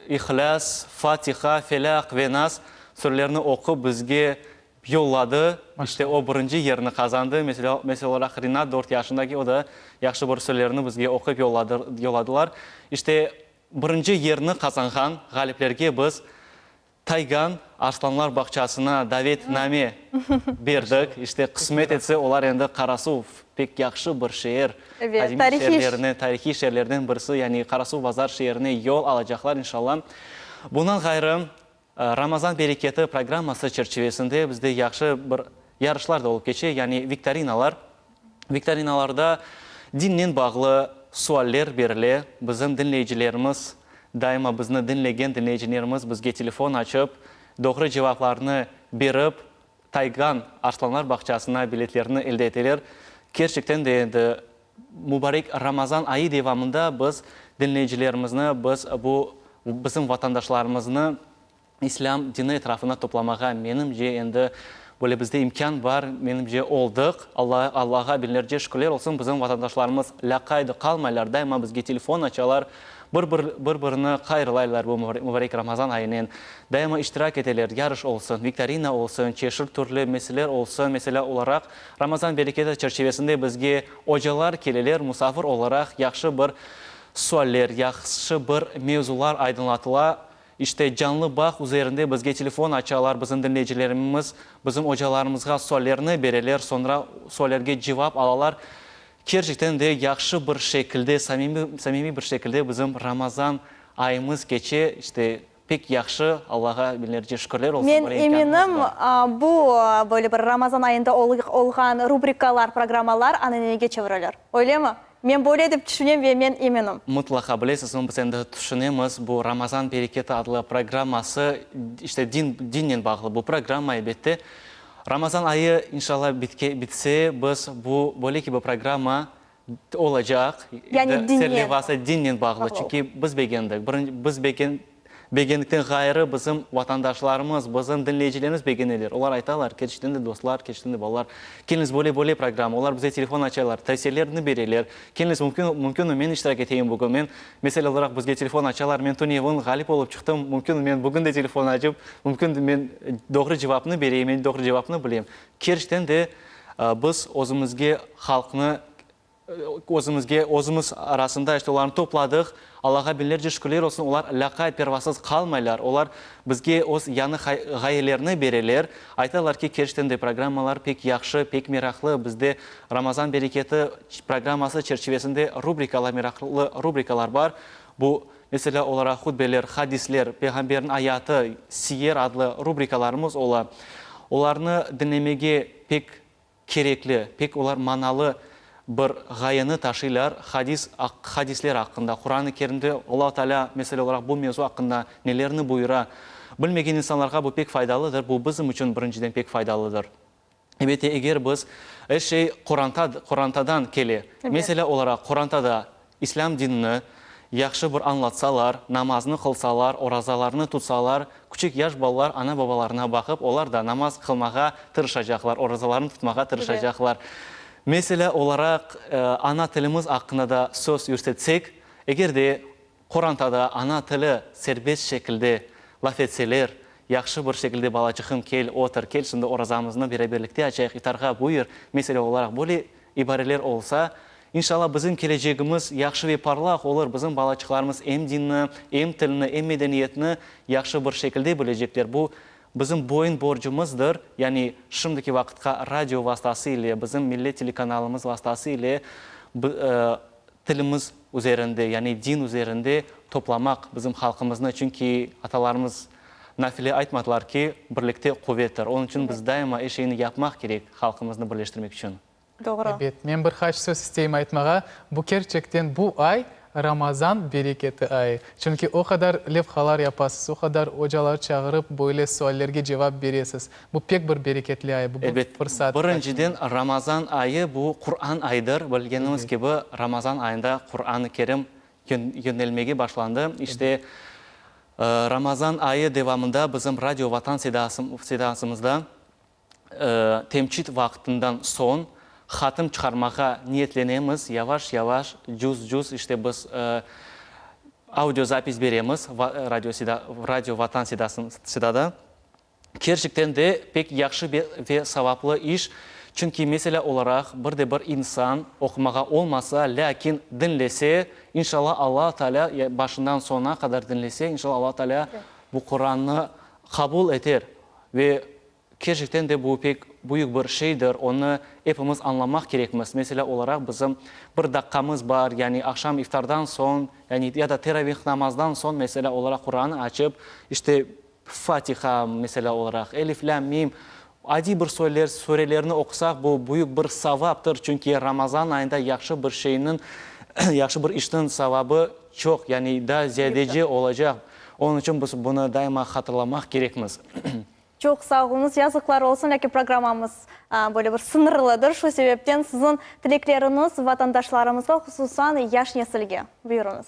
İhlâs, Fatiha, Felâq ve Nas surelerini oqup bizge yolladı. İşte o birinci yerni qazandı. Meselâ, meselâ olaraq, Rinat dört yaşındaki, o da yahşı bir surelerini bizge oqup yolladı, yolladılar. İşte birinci yerni qazanğan ğaliplerge biz Taygan arslanlar bağçasına davetname berdik. İşte, qısmet etse, olar endi Qarasuv, pek yahşı bir şeer, qadimiy şeerlerine, tarihiy şeerlerden birisi, yani Qarasuvbazar şeerine yol alacaqlar, inşallah. Bundan ğayrı, Ramazan bereketi programması çerçivesinde bizde yahşı bir yarışlar da olıp keçe, yani viktorinalar. Viktorinalarda dinnen bağlı sualler berile, bizim diñleyicilerimiz, daima bizni diñlegen diñleyicilerimiz bizge telefon açıp, doğru cevaplarnı berip, Taygan arslanlar bağçasına biletlerni elde eteler. Kerçekten de endi mubarek Ramazan ayı devamında biz diñleyicilerimizni, biz bu bizim vatandaşlarımıznı İslâm dini etrafına toplamağa, menimce, endi böyle bizde imkân bar, menimce, oldıq. Alla, Allağa biñlerce şükürler olsun, bizim vatandaşlarımız lâqaydı qalmaylar, daima bizge telefon açalar, bir, bir, bir-birini hayırlaylar bu mubarek Ramazan ayınen, daima iştirak eteler, yarış olsun, viktorina olsun, çeşit türlü meseleler olsun, meselâ olaraq, Ramazan bereketi çerçivesinde bizge ocalar keleler, musafir olaraq yahşı bir sualler, yahşı bir mevzular aydınlatıla. İşte, canlı bağ üzerinde bizge telefon açalar, bizim diñleyicilerimiz bizim ocalarımızğa suallerini bereler, soñra suallerge cevap alalar. Kerçekten de yahşı bir şekilde, samimiy samimiy bir şekilde bizim Ramazan ayımız keçe. İşte, Pek yahşı, Allağa biñlerce şükürler olsun, Men böyle imkânımız eminim, bar. bu böyle bir Ramazan ayında olğan rubrikalar, programmalar ananege çevrilir. Öylemi? Men böyle dep tüşünem ve men eminim. Mıtlaqa, bilesizmi, biz endi tüşünemiz, bu Ramazan bereketi adlı programması, işte din, dinnen bağlı bu programma, elbette. Ramazan ayı, inşallah, bitke, bitse, biz bu, böyle kibi programma Olacaq. Yani dinnen. Serlevası dinnen bağlı. Çünki biz begendik. Birinci, biz begen, begendikten ğayrı bizim vatandaşlarımız, bizim diñleyicilerimiz begeneler. Olar aytalar, kerçekten de dostlar, kerçekten de balalar, keliñiz böyle, böyle programma. Olar bize telefon açalar, tavsiyelerini bereler. Keliñiz, mümkün, mümkünmi, men iştirak eteyim bugün. Men, mesele olaraq, bizge telefon açalar, men tünevin ğalip olıp çıqtım, mümkünmi, men bugün de telefon açıp, mümkün, men doğru cevapnı bereyim, men doğru cevapnı bilem. Kerçekten de Biz özümizge halqnı, özümizge, özümiz arasında işte olarnı topladıq. Allağa biñlerce şükürler olsun, olar lâqayt, pervasız qalmaylar. Olar bizge öz yañı ğayelerini bereler. Aytalar ki, kerçekten de programmalar pek yahşı, pek meraqlı. Bizde Ramazan bereketi programması çerçivesinde rubrikalar, meraqlı rubrikalar bar. Bu, meselâ olaraq, hutbeler, hadisler, Peyğamberniñ ayatı, siyer adlı rubrikalarımız ola. Olarnı diñlemege pek kerekli, pek olar manalı bir ğayeni taşıylar, hadis, hadisler aqqında, Quran-ı Kerimde Allahu Teala, mesele olaraq, bu mevzu aqqında nelerni buyura. Bilmegen insanlarğa bu pek faydalıdır, bu bizim içün birinciden pek faydalıdır. Elbette, eger biz, er şey qoranta, qorantadan kele. Mesele olaraq, qorantada İslâm dinini yahşı bir añlatsalar, namaznı qılsalar, orazalarnı tutsalar, küçük yaş balalar ana-babalarına baqıp, olar da namaz qılmağa tırışacaqlar, orazalarını tutmağa tırışacaqlar. Mesele olaraq, ana tilimiz aqqında da söz yürsetsek, eger de Qorantada ana tili serbest şekilde laf etseler, yahşı bir şekilde balaçığım kel, otur, kel şimdi orazamıznı beraberlikte açayıq, iftarğa buyur, mesele olaraq böyle ibareler olsa, inşallah bizim kelecegimiz yahşı ve parlaq olur, bizim balaçıqlarımız em dinni, em tilni, em medeniyetni yahşı bir şekilde bilecekler. Bu bizim boyun borcumızdır, yani şimdiki vaqıtqa radio vastası ile, bizim millet telekanalımız vastası ile Tilimiz üzerinde, yani din üzerinde toplamaq bizim halqımıznı, çünki atalarımız nafile aytmadılar ki, birlikte quvettir. Onıñ içün biz daima er şeyni yapmaq kerek halqımıznı birleştirmek içün. Doğru. Ebet, men bir qaç söz isteyim aytmağa. Bu kerçekten bu ay Ramazan bereketi ayı. Çünki o qadar levhalar yapasız, o qadar ocalar çağırıp böyle suallerge cevap beresiz. Bu pek bir bereketli ay, bu bir fırsat. Ebet, birinciden, Ramazan ayı bu Quran ayıdır. Bilgenimiz kibi, Ramazan ayında Quran-ı Kerim yönelmege başlandı. İşte, Ramazan ayı devamında bizim Radio Vatan sedasımızda temçit vaqtından soñ hatım çıqarmağa niyetlenemiz. Yavaş-yavaş, cüz-cüz, işte, biz audiozapis beremiz Radio Vatan sedada. Kerçekten de pek yahşı ve savaplı iş, çünki meselâ olaraq bir de bir insan oqumağa olmasa, lâkin diñlese, inşallah Alla Taalâ başından soñuna qadar diñlese, inşallah Alla Taalâ bu Qurannı qabul eter ve kerçekten de bu pek büyük bir şeydir, onı epimiz añlamaq kerekmiz. Meselâ olaraq bizim bir daqqamız bar, yani aqşam iftardan soñ, yani ya da teravih namazdan soñ meselâ olaraq Qurannı açıp, işte, Fatiha, meselâ olaraq, Elif, Lâm, Mim, adiy bir soyler, surelerni oqusaq, bu büyük bir savaptır, çünki Ramazan ayında yahşı bir şeyniñ, yahşı bir işniñ savabı çoq, yani daa ziyadece olacaq. Onıñ içün biz bunı daima hatırlamaq kerekmiz. Çoq sağ oluñız, yazıqlar olsun, lâkin programmamız böyle bir sıñırlıdır. Şu sebepten siziñ tilekleriñiz vatandaşlarımızğa, hususan yaş nesilge. Buyurıñız.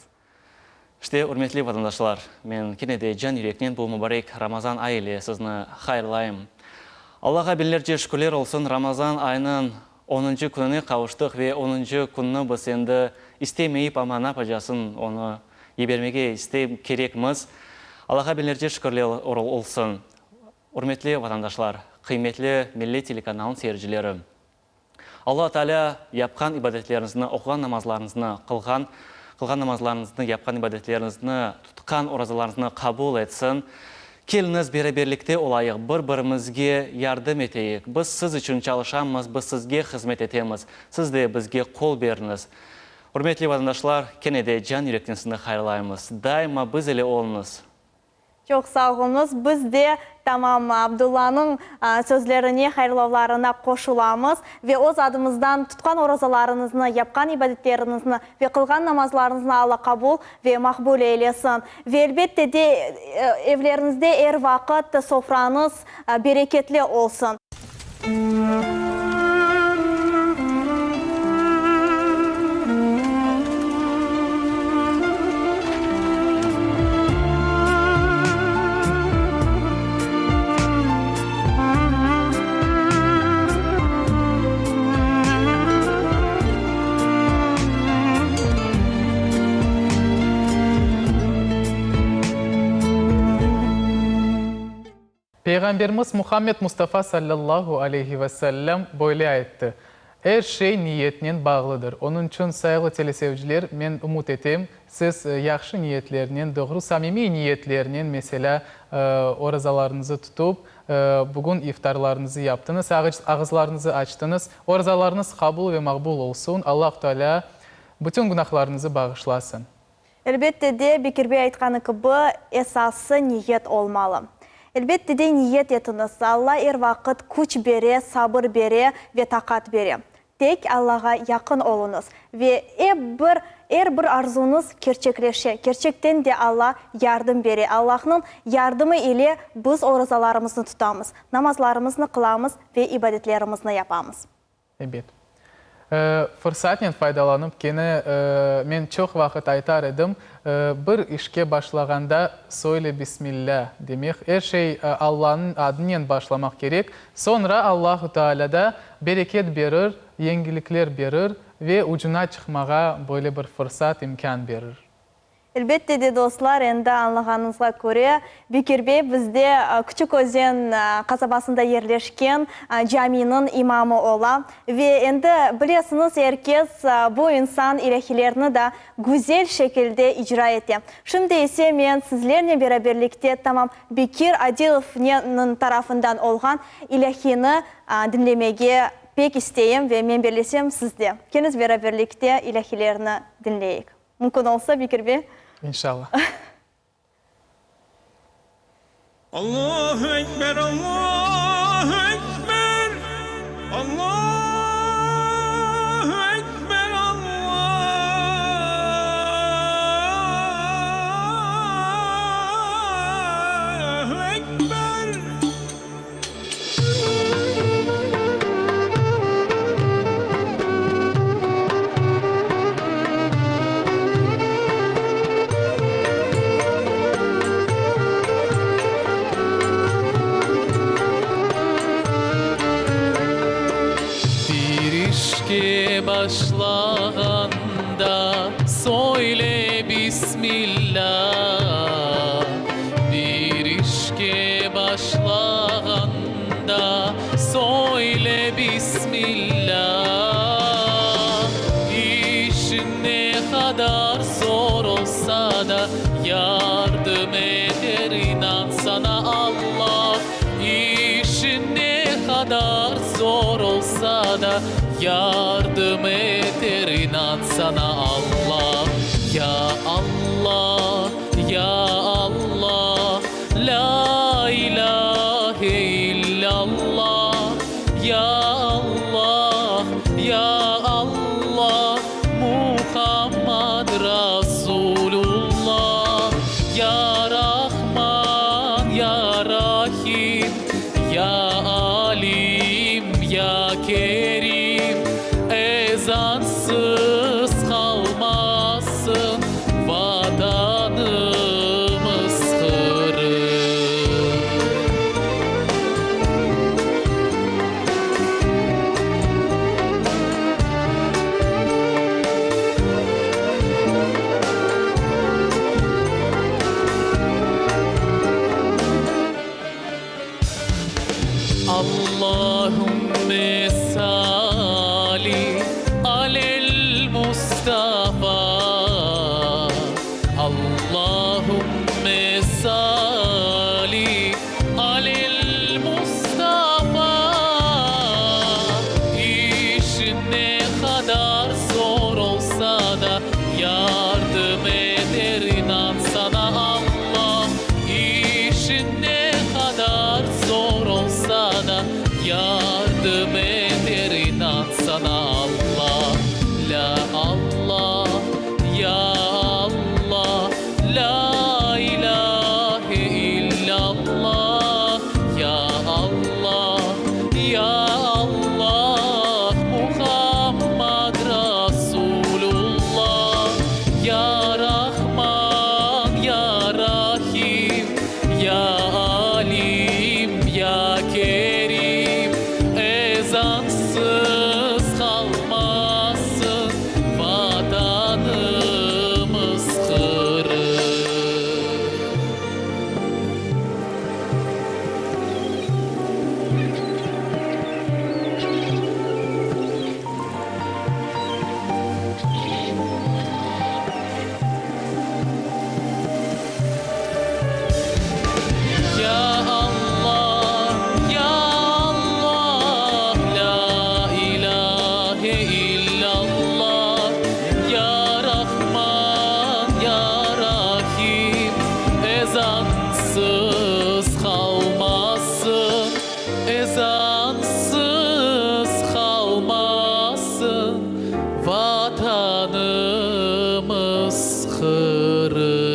İşte, ürmetli vatandaşlar, men kene de can yüreknen bu mubarek Ramazan ayı ile sizni hayırlayım. Allağa biñlerce şükürler olsun, Ramazan ayınıñ onuncı kününe qavuştıq ve onuncı künni biz endi istemeyip, amma napacasın onı yibermege istey kerekmiz. Allağa biñlerce şükürler olsun. Ürmetli vatandaşlar, qıymetli Millet telekanalınıñ seyircileri! Alla Taalâ yapqan ibadetleriñizni, oquğan namazlarıñıznı, qılğan qılğan namazlarıñıznı, yapqan ibadetleriñizni, tutqan orazalarıñıznı qabul etsin. Keliñiz, beraberlikte olayıq, bir-birimizge yardım eteyik. Biz siz içün çalışamız, biz sizge hızmet etemiz. Siz de bizge qol beriñiz. Ürmetli vatandaşlar, kene de can-yürekten sizni hayırlaymız. Daima biz ile oluñız. Çoq sağ oluñız. Biz de tamam Abdullanıñ sözlerine, hayırlavlarına qoşulamız ve öz adımızdan tutqan orazalarıñıznı, yapqan ibadetleriñizni ve qılğan namazlarıñıznı Alla qabul ve maqbul eylesin. Ve elbette de evleriñizde er vaqıt sofrañız bereketli olsun. Peyğamberimiz Muhammed Mustafa sallallahu aleyhi ve sellem böyle ayttı, Er şey niyetnen bağlıdır. Onıñ içün, sayğılı teleseyirciler, men ümüt etem, siz yahşı niyetlernen, doğru samimiy niyetlernen, meselâ, orazalarıñızı tutıp, bugün iftarlarıñızı yaptıñız, ağızlarıñızı açtıñız. Orazalarıñız qabul ve maqbul olsun. Allahu Tealâ bütün günahlarıñızı bağışlasın. Elbette de, Bekir bey aytqanı kibi, esası niyet olmalı. Elbette de, niyet etiñiz. Alla er vaqıt küç bere, sabır bere ve taqat bere. Tek Allağa yaqın oluñız ve ep bir, er bir arzuñız kerçekleşe. Kerçekten de Alla yardım bere. Allahnıñ yardımı ile biz orazalarımıznı tutamız, namazlarımıznı qılamız ve ibadetlerimizni yapamız. Ebet. Fırsatnen faydalanıp, kene men çoq vaqıt aytar edim, bir işke başlağanda söyle Bismillâ demek, er şey Allanıñ adınen başlamaq kerek, soñra Allahu Tealâ da bereket berir, yengilikler berir ve ucuna çıqmağa böyle bir fırsat, imkân berir. Elbette de, dostlar, endi añlağanıñızğa köre, Bekir bey bizde Küçük Özen qasabasında yerleşken caminiñ imamı ola. Ve endi bilesiñiz, er kes bu insan ilâhilerni da güzel şekilde icra ete. Şimdi ise men sizlernen beraberlikte tamam Bekir Adilovnıñ tarafından olğan ilâhini diñlemege pek isteyim ve men bellesem siz de. Keliñiz beraberlikte ilâhilerni diñleyik. Mümkün olsa, Bekir bey. İnşallah. Allahu Ekber, Allahu Ekber, Allahu Ekber, Allahu Ekber. Bir işke başlağanda söyle Bismillâ. Bir işke başlağanda söyle Bismillâ. İşiñ ne qadar zor olsa da, yardım eter inan sana Alla. İşiñ ne qadar zor olsa da, yardım eter inan sana Alla. Ya Alla, ya Alla, lâ ilâhe illâllah, ya Alla, ya Alla, Muhammad Rasulullah, ya Rahman, ya Rahim, ya Alim, ya Kerim, ezansız qalmasın Vatanımız Qırım. İşiñ ne qadar zor olsa da, Yardım eter inan saña Alla. Lâ Alla, ya Alla, Lâ ilâhe illâllah, Ya Alla, ya Alla, Muhammad Rasulullah, Ya Rahman, ya Rahim, ya Alim, ya Kerim, Ezansız qalmasın Vatanımız Qırım. Ya Alla, ya Alla, lâ ilâhe illâllah, Ya Rahman, ya Rahim, ezansız qalmasın, ezansız qalmasın Vatanımız Qırım.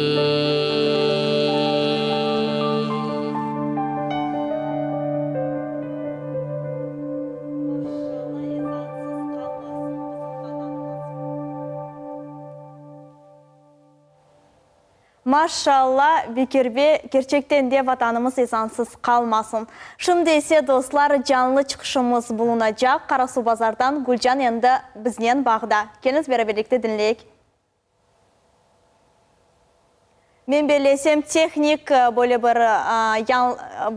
Maşşalla, Bekir bey, kerçekten de Vatanımız ezansız qalmasın. Şimdi ise, dostlar, canlı çıqışımız bulunacaq, Qarasuvbazardan Gülcan endi biznen bağda. Keliñiz beraberlikte diñleyik. Men bellesem, tehnik böyle bir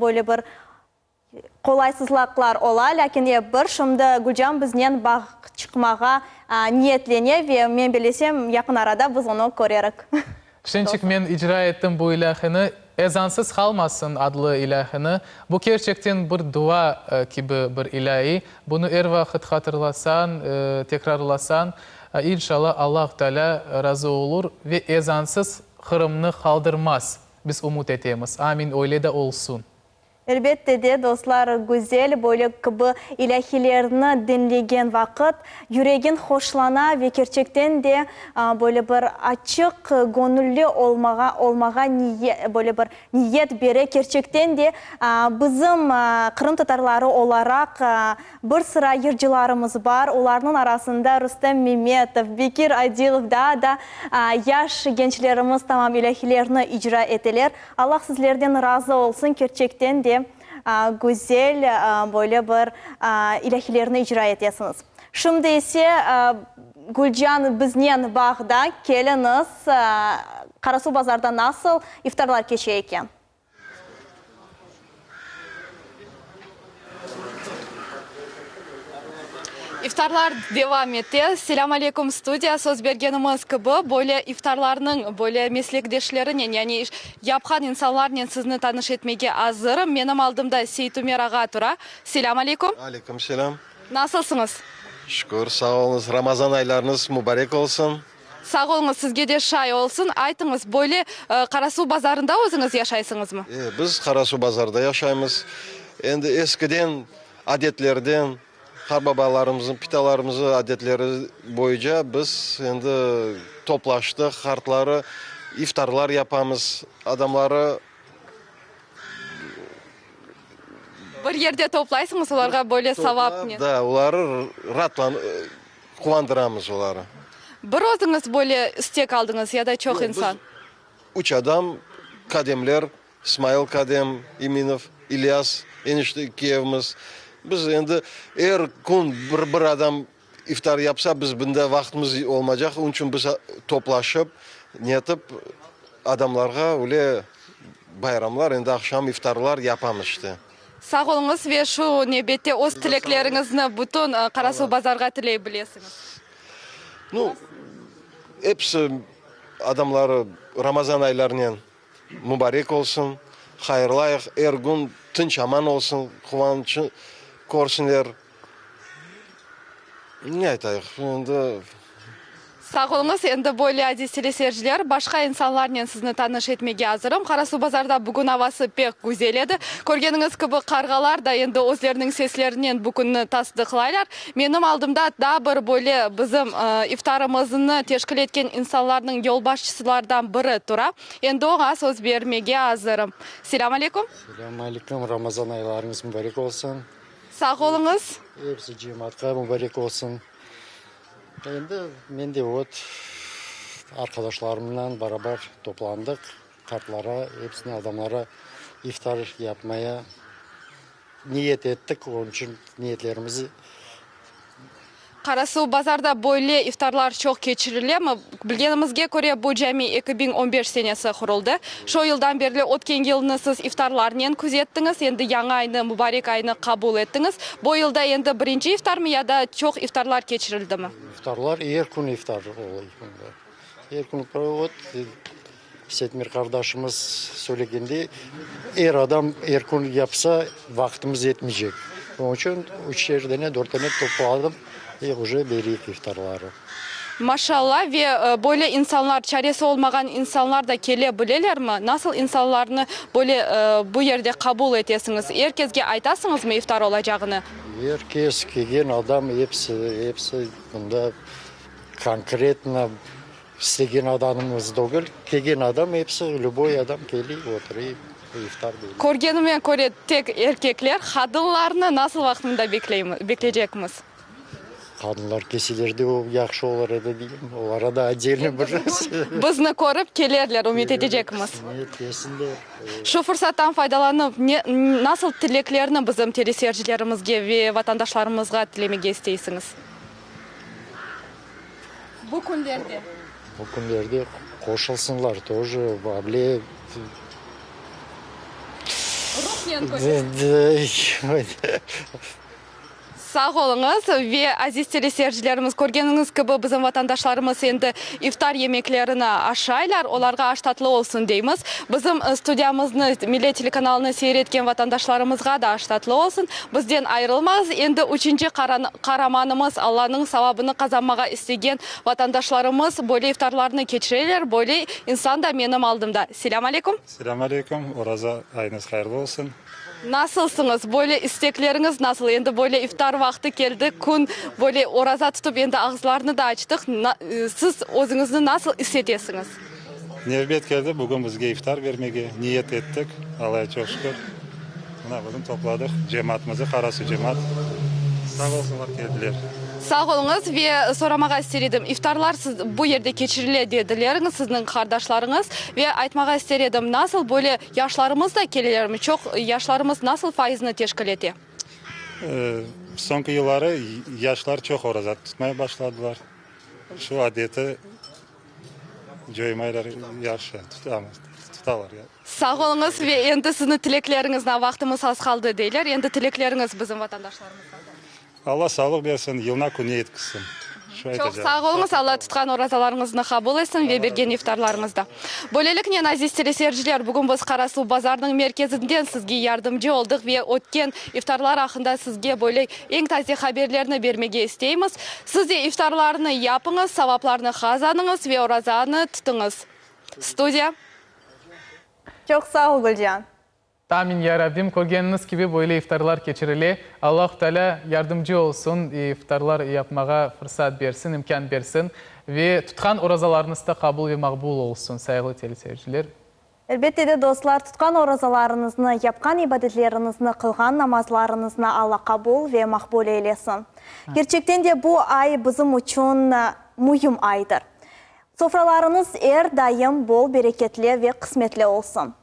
böyle bir qolaysızlaqlar ola, lâkin ep bir şimdi Gülcan biznen bağ çıqmağa niyetlene ve men bellesem, yaqın arada biz onı körerik. Şençik men icra ettim bu ilâheni, Ezansız qalmasın adlı ilâheni. Bu kerçekten bir dua kibi bir ilâi. Bunı er vaqıt hatırlasañ, tekrarlasañ, inşallah Allahu Tealâ razı olur ve ezansız Qırımnı qaldırmaz, biz ümüt etemiz. Amin, öyle de olsun. Elbette de, dostlar, güzel, böyle kibi ilâhilerni diñlegen vaqıt yüregiñ hoşlana ve kerçekten de böyle bir açıq göñülli olmağa olmağa böyle bir niyet bere. Kerçekten de bizim qırımtatarları olaraq bir sıra yırcılarımız bar, olarnıñ arasında Rustem Memetov, Bekir Adilov, daa da yaş gençlerimiz tamam ilâhilerni icra eteler. Allah sizlerden razı olsun, kerçekten de güzel böyle bir ilâhilerni icra etesiñiz. Şimdi ise Gülcan biznen bağda, keliñiz, Qarasuvbazarda nasıl iftarlar keçe eken? İftarlar devam ete. Selâm aleyküm, studiya. Söz bergenimiz kibi, böyle iftarlarnıñ böyle meslekdeşlerinen, yani yapqan insanlarnen sizni tanış etmege azırım. Menim aldımda Seytumer ağa tura. Selâm aleyküm. Aleyküm selâm. Nasılsıñız? Şükür, sağ oluñız. Ramazan aylarıñız mubarek olsun. Sağ oluñız, sizge de şay olsun. Aytıñız, böyle Qarasuvbazarında özüñiz yaşaysıñızmı? E, biz Qarasuvbazarda yaşaymız. Endi eskiden adetlerden, qartbabalarımıznıñ, pitalarımıznıñ adetleri boyunca biz endi toplaştıq, qartları iftarlar yapamız, adamları. Bir yerde toplaysıñız olarğa böyle savapnen. Da, oları raatlan, Quvandıramız oları. Bir özüñiz böyle istek aldıñız ya da çoq insan? Yoq, biz üç adam, kademler, İsmail kadem, İminov, İlyas enişte kiyevimiz. Biz endi er kün bir bir adam iftar yapsa, biz bunda vaqtımız olmacaq, onıñ içün biz toplaşıp, netip, adamlarğa öyle bayramlar, endi aqşam iftarlar yapamız işte. Sağ oluñız ve şu nevbette öz tilekleriñizni bütün Qarasuvbazarğa tiley bilesiñiz. Nu, episi adamları Ramazan aylarınen mubarek olsun, hayırlayıq, er kün tınç-aman olsun, quvanç körsinler. Ne aytayıq, endi. Sağ oluñız. Endi böyle, aziz teleseyirciler, başqa insanlarnen sizni tanış etmege azırım. Qarasuvbazarda bugün avası pek güzel edi. Körgeniñiz kibi, qarğalar da endi özleriniñ seslerinen bu künni tasdıqlaylar. Menim aldımda daa bir böyle bizim iftarımıznı teşkil etken insanlarnıñ yolbaşçısılardan biri tura. Endi oña söz bermege azırım. Selâm aleyküm. Selâm aleyküm. Ramazan aylarıñız mubarek olsun. Sağ oluñız. Episi cemaatqa mubarek olsun. Endi men de vot arqadaşlarımnan barabar toplandıq, qartlara, episine adamlara iftar yapmaya niyet ettik, onıñ içün niyetlerimizi. Qarasuvbazarda böyle iftarlar çoq keçirilemi? Bilgenimizge köre, bu cami 2015 senesi quruldı. Şo yıldan berli ötken yılnı siz iftarlarnen küzettiñiz, endi yañı aynı, mubarek aynı qabul ettiñiz. Bu yılda endi birinci iftarmı ya da çoq iftarlar keçirildimi? İftarlar, er kün iftar ola mında. Er kün, vot, Setmir qardaşımız söylegendey, er adam er kün yapsa, vaqtımız yetmeycek. Onıñ içün üçer dane, dört dane topladım ve uje bereyik iftarları. Maşalla, ve böyle insanlar, çaresi olmağan insanlar da kele bilelermi? Nasıl insanlarnı böyle bu yerde qabul etesiñiz? Er kesge aytasıñızmı iftar olacağını? Er kes, kelgen adam, episi, episi mında konkretno İstegen adamımız degil, kelgen adam episi, lüboy adam keliy, oturıy, iftar beriy. Körgenime köre, tek erkekler. Qadınlarnı nasıl vaqtında bekleycekmiz? Qadınlar kelseler de o yahşı olur edi deyim. Olara da otdelno bir. Bizni körip kelerler, ümüt etecekmiz. Evet, kelsinler. Şu fırsattan faydalanıp, ne, nasıl tileklerni bizim teleseyircilerimizge ve vatandaşlarımızğa tilemege isteysiñiz? Bu künlerde. Bu künlerde qoşulsınlar тоже, able. Ruhnen kötersin. Sağ oluñız. Ve, aziz teleseyircilerimiz, körgeniñiz kibi, bizim vatandaşlarımız endi iftar yemeklerini aşaylar. Olarğa aş tatlı olsun deymiz. Bizim studiyamıznı, Millet telekanalını seyir etken vatandaşlarımızğa da aş tatlı olsun. Bizden ayırılmañız. Endi üçünci qaramanımız, Allanıñ savabını qazanmağa istegen vatandaşlarımız böyle iftarlarnı keçireler. Böyle insan da menim aldımda. Selâm aleyküm. Selâm aleyküm. Oraza ayıñız hayırlı olsun. Nasılsıñız? Böyle istekleriñiz nasıl? Endi böyle iftar vaqtı keldi, kün böyle oraza tutıp endi ağızlarnı da açtıq. Siz özüñizni nasıl is etesiñiz? Nevbet keldi bugün bizge iftar bermege, niyet ettik, Allaya çoq şükür. Mına bugün topladıq cemaatımızı, Qarasu cemaat. Sağ olsunlar, keldiler. Sağ oluñız. Ve soramağa ister edim, iftarlar siz bu yerde keçirile dedileriñiz, sizniñ qardaşlarıñız. Ve aytmağa ister edim, nasıl böyle yaşlarımız da kelelermi? Çoq yaşlarımız nasıl fayıznı teşkil ete? Soñki yılları yaşlar çoq oraza tutmaya başladılar. Şu adeti coymaylar, yahşı tutamız, tutalar. Sağ oluñız ve endi sizni tilekleriñizni, vaqtımız az qaldı deyler, endi tilekleriñiz bizim vatandaşlarımızğa. Alla sağlıq bersin, yılına kününe yetkizsin. Şu Çoq aytacağım. sağ oluñız, Alla tutqan orazalarıñıznı qabul etsin ve bergen iftarlarıñız da. Böyleliknen, aziz teleseyirciler, bugün biz Qarasuvbazarnıñ merkezinden sizge yardımcı oldıq ve ötken iftarlar aqqında sizge böyle eñ taze haberlerni bermege isteymiz. Siz de iftarlarnı yapıñız, savaplarnı qazanıñız ve orazanı tutuñız. Studiya. Çoq sağ ol, Gülcihan. Amin, ya Rabbim, körgeniñiz kibi böyle iftarlar keçirile. Allahu Teala yardımcı olsun, iftarlar yapmağa fırsat bersin, imkân bersin ve tutqan orazalarıñız da qabul ve maqbul olsun, sayğılı teleseyirciler. Elbette de, dostlar, tutqan orazalarıñıznı, yapqan ibadetleriñizni, qılğan namazlarıñıznı Alla qabul ve maqbul eylesin. Kerçekten de bu ay bizim içün müim aydır. Sofralarıñız er daim bol bereketli ve qısmetli olsun.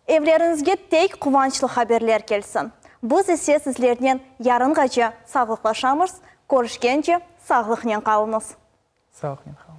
Evleriñizge tek quvançlı haberler kelsin. Biz ise sizlernen yarınğace sağlıqlaşamız, körüşkence sağlıqnen qalıñız. Sağlıqnen qalıñız.